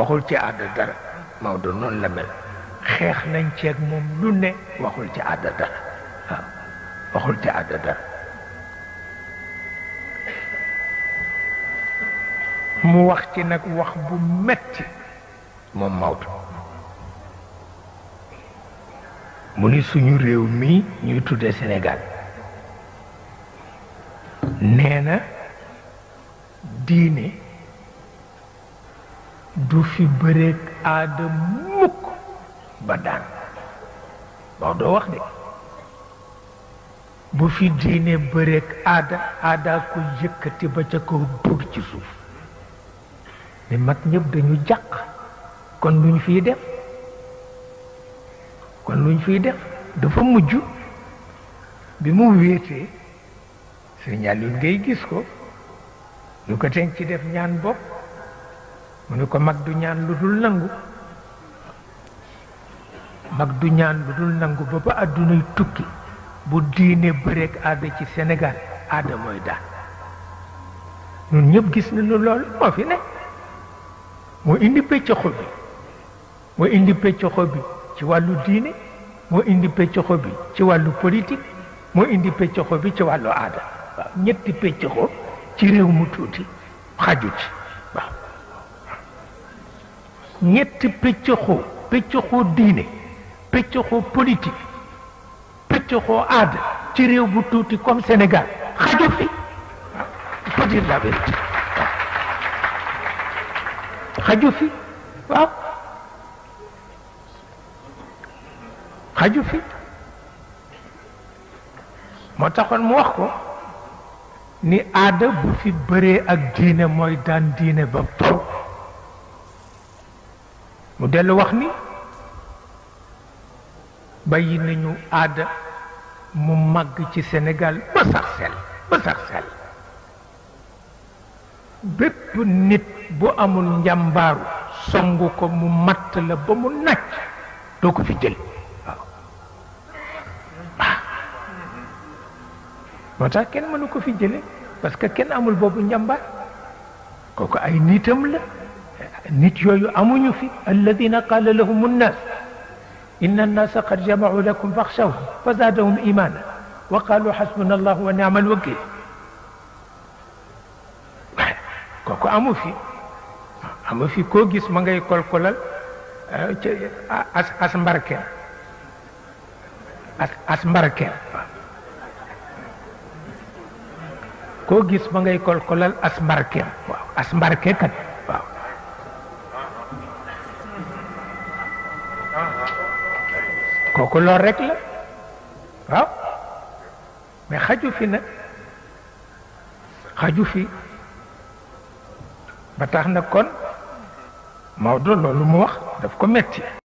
waxul ci aada dara. Maodo noonu la mel xeex nañ ceeg moom lu ne waxul ci aada dara waaw waxul ci aada dara. mu wax ci nag wax bu metti moom Maodo mu ni suñu réew mi ñuy tudde Sénégal nee na diine du fi bëreeg aada mukk ba daan Maodo wax de bu fi diine bëreeg aada ko yëkkati ba ca kaw dóor ci suuf ni mag ñëpp dañu jàq kon luñ fiy def dafa mujj bi mu wéetee Sëriñ Aliou ngay gis ko lu ko teen ci def ñaan bopp mu ne ko mag du ñaan lu dul nangu ba ba àddunay tukki bu diine bëreek aada ci Sénégal aada mooy daan ñun ñëpp gis nañu loolu moo fi ne moo indi pëccoxo bi ci wàllu diine moo indi pëccoxo bi ci wàllu politique moo indi pëccoxo bi ci wàllu aada waaw ñetti pëccoxo ci réew mu tuuti xaju ci waaw ñetti pëccoxoo diine pëccoxoo politique pëccoxoo aada ci réew bu tuuti comme Sénégal xaju fi waaw il faut dire la vérité xaju fi waaw xaju fi moo taxoon mu wax ko ni aada bu fi bëree ak diine mooy daan diine ba faw mu dellu wax ni bàyyi nañu aada mu màgg ci Sénégal ba sax sel bépp nit bu amul njàmbaaru songu ko mu matt la ba mu nacc doo ko fi jël moo tax kenn mënu ko fi jële parce que kenn amul boobu njàmbaar kooku ay nitam la nit yooyu amuñu fi alladina qaala lahum nnaas inna annaasa qad jamacuu lakum faxshawhum fa zaadahum imaana wa qaalu xasbuna allahu wa ni'mal wakiil kooku amu fi koo gis ma ngay kolkolal as mbarkeel koo gis ma ngay kolkolal as mbarkeel waaw as mbarke kat waaw kooku lool rek la waaw mais xaju fi nag xaju fi ba tax na kon Maodo loolu mu wax daf ko metti